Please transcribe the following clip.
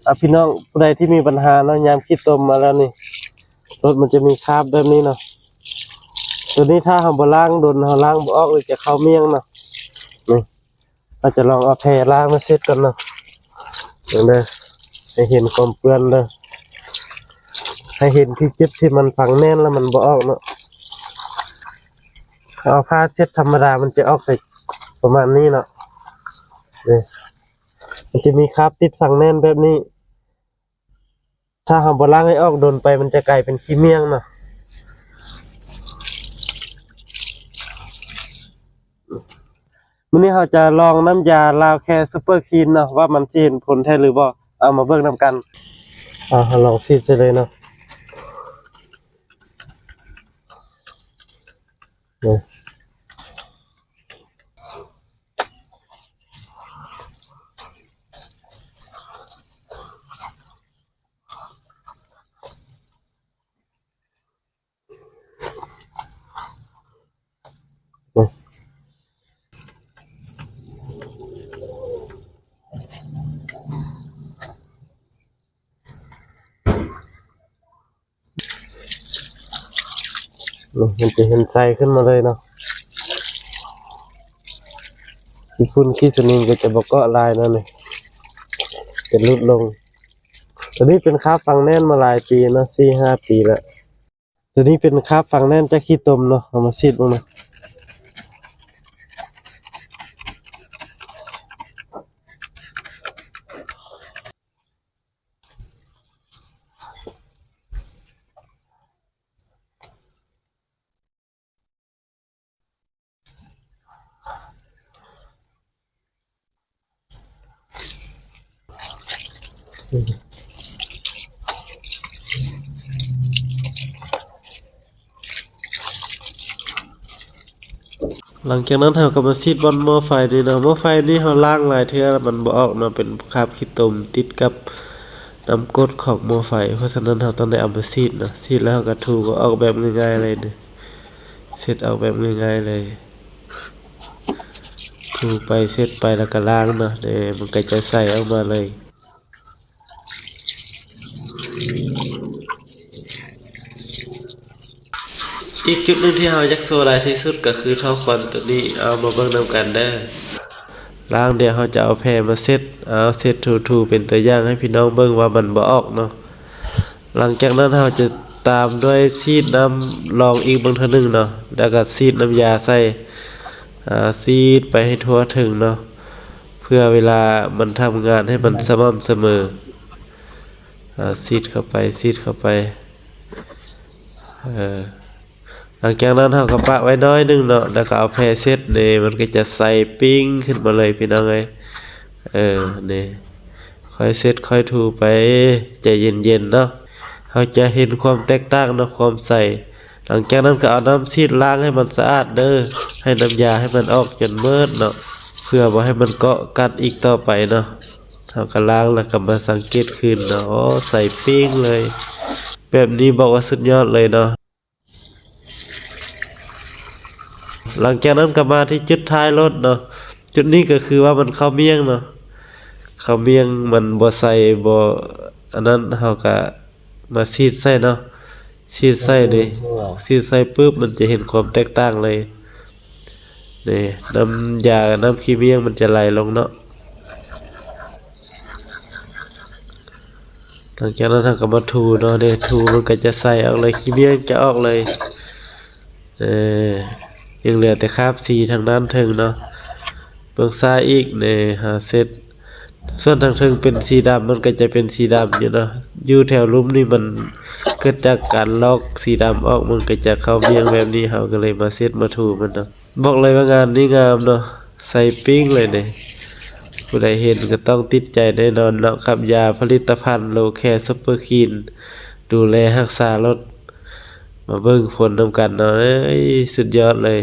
ອ່ະ ພີ່ນ້ອງຜູ້ໃດທີ່ມີບັນຫາເນາະ ຍາມຂີ້ຕົມມາແລ້ວນີ້ ລົດມັນຈະມີຄາບແບບນີ້ເນາະ. ໂຕນີ້ຖ້າເຮົາບໍ່ລ້າງດົນ ເຮົາລ້າງບໍ່ອອກເລີຍ ຈະເຂົ້າໝ້ຽງເນາະ. ນີ້ ເຮົາຈະລອງເອົາແພລ້າງມາເຊັດກ່ອນເນາະ. ເບິ່ງເດີ ໃຫ້ເຫັນຄວາມເປື້ອນເດີ ໃຫ້ເຫັນທີ່ຈຸດທີ່ມັນຝັງແໜ້ນແລ້ວມັນບໍ່ອອກເນາະ. ເອົາຜ້າເຊັດທຳມະດາ ມັນຈະອອກໃສ່ປະມານນີ້ເນາະ. ນີ້ ມັນຈະມີຄາບຕິດຝັງແໜ້ນແບບນີ້. ຖ້າເຮົາບໍ່ລ້າງໃຫ້ອອກ ດົນໄປມັນຈະກາຍເປັນຂີ້ໝ້ຽງເນາະ. ມື້ນີ້ເຮົາຈະລອງນ້ຳຢາລາວແຄຊຸບເປີຄລີນເນາະ ວ່າມັນຊິເຫັນຜົນແທ້ຫຼືບໍ່. ເອົາມາເບິ່ງນຳກັນ. ເອົາ ເຮົາລອງສີດໃສ່ເລີຍເນາະ. ນີ້ ນີ້ ມັນຈະເຫັນໃສຂຶ້ນມາເລີຍເນາະ. ຂີ້ຝຸ່ນຂີ້ສະໜິມກໍຈະບໍ່ເກາະຫຼາຍເນາະ ນີ້ ຈະຫຼຸດລົງ. ໂຕນີ້ເປັນຄາບຝັງແໜ້ນມາຫຼາຍປີເນາະ ສີ່ຫ້າປີແລ້ວ. ໂຕນີ້ເປັນຄາບຝັງແໜ້ນຈາກຂີ້ຕົມເນາະ. ເອົາມາສີດເບິ່ງເນາະ. ຫຼັງຈາກນັ້ນເຮົາກໍມາສີດບ່ອນໝໍ້ໄຟນີ້ເນາະ. ໝໍ້ໄຟນີ້ເຮົາລ້າງຫຼາຍເທື່ອແລ້ວມັນບໍ່ອອກເນາະ ເປັນຄາບຂີ້ຕົມຕິດກັບນ້ຳກົດຂອງໝໍ້ໄຟ. ເພາະສະນັ້ນເຮົາຕ້ອງໄດ້ເອົາມາສີດເນາະ. ສີດແລ້ວເຮົາກໍຖູກໍອອກແບບງ່າຍໆເລີຍເດ້ ເຊັດອອກແບບງ່າຍໆເລີຍ. ຖູໄປເຊັດໄປແລ້ວກໍລ້າງເນາະ ເດ້ ມັນກໍຈະໃສອອກມາເລີຍ. ອີກຈຸດໜຶ່ງທີ່ເຮົາຢາກໂຊຫຼາຍທີ່ສຸດກໍຄືທໍ່ຄວັນໂຕນີ້. ເອົາມາເບິ່ງນຳກັນເດີ. ລ້າງ ດຽວເຮົາຈະເອົາແພມາເຊັດ ເອົາເຊັດຖູໆເປັນຕົວຢ່າງໃຫ້ພີ່ນ້ອງເບິ່ງວ່າມັນບໍ່ອອກເນາະ. ຫຼັງຈາກນັ້ນເຮົາຈະຕາມດ້ວຍສີດນ້ຳລອງອີກເບິ່ງເທື່ອໜຶ່ງເນາະ ແລ້ວກໍສີດນ້ຳຢາໃສ່ ອາ ສີດໄປໃຫ້ທົ່ວເຖິງເນາະ ເພື່ອເວລາມັນທຳງານໃຫ້ມັນສະໝໍ່າສະເໝີ. ອາ ສີດເຂົ້າໄປ ສີດເຂົ້າໄປ ເອີ ຫຼັງຈາກນັ້ນເຮົາກໍປະໄວ້ໜ້ອຍໜຶ່ງເນາະ ແລ້ວກໍເອົາແພເຊັດເດ້ ມັນກໍຈະໃສປີ້ງຂຶ້ນມາເລີຍພີ່ນ້ອງເອີຍ. ເອີ ນີ້ ຄ່ອຍເຊັດຄ່ອຍຖູໄປ ໃຈເຢັນໆເນາະ ເຮົາຈະເຫັນຄວາມແຕກຕ່າງເນາະ ຄວາມໃສ. ຫຼັງຈາກນັ້ນກໍເອົານ້ຳສີດລ້າງໃຫ້ມັນສະອາດເດີ ໃຫ້ນ້ຳຢາໃຫ້ມັນອອກຈົນເໝິດເນາະ ເພື່ອບໍ່ໃຫ້ມັນເກາະກັດອີກຕໍ່ໄປເນາະ. ເຮົາກໍລ້າງແລ້ວກໍມາສັງເກດຄືນເນາະ ໂອ້ ໃສປີ້ງເລີຍ ແບບນີ້ບອກວ່າສຸດຍອດເລີຍເນາະ. ຫຼັງຈາກນັ້ນກໍມາທີ່ຈຸດທ້າຍລົດເນາະ ຈຸດນີ້ກໍຄືວ່າມັນເຂົ້າໝ້ຽງເນາະ ເຂົ້າໝ້ຽງມັນບໍ່ໃສ ບໍ່ອັນນັ້ນ ເຮົາກໍມາສີດໃສ່ເນາະ ສີດໃສ່ນີ້ ສີດໃສ່ປຶບ ມັນຈະເຫັນຄວາມແຕກຕ່າງເລີຍ. ນີ້ ນ້ຳຢາ ນ້ຳຂີ້ໝ້ຽງມັນຈະໄຫຼລົງເນາະ. ຫຼັງຈາກນັ້ນເຮົາກໍມາຖູເນາະ ນີ້ ຖູມັນກໍຈະໃສອອກເລີຍ ຂີ້ໝ້ຽງຈະອອກເລີຍ. ເອີ ຍັງເຫຼືອແຕ່ຄາບສີທາງດ້ານເທິງເນາະ ເບື້ອງຊ້າຍອີກ ນີ້ ຫາເຊັດ ສ່ວນທາງເທິງເປັນສີດຳ ມັນກໍຈະເປັນສີດຳຢູ່ເນາະ ຢູ່ແຖວລຸ່ມນີ້ມັນເກີດຈາກການລອກສີດຳອອກ ມັນກໍຈະເຂົ້າໝ້ຽງແບບນີ້ ເຮົາກໍເລີຍມາເຊັດມາຖູມັນເນາະ. ບອກເລີຍວ່າງານນີ້ງາມເນາະ ໃສປີ້ງເລີຍນີ້ ຜູ້ໃດເຫັນກໍຕ້ອງຕິດໃຈແນ່ນອນເນາະ ກັບຢາຜະລິດຕະພັນໂລແຄຊຸບເປີຄລີນ ດູແລຮັກສາລົດ. ມາເບິ່ງຜົນນຳກັນເນາະ ເອີຍ ສຸດຍອດເລີຍ.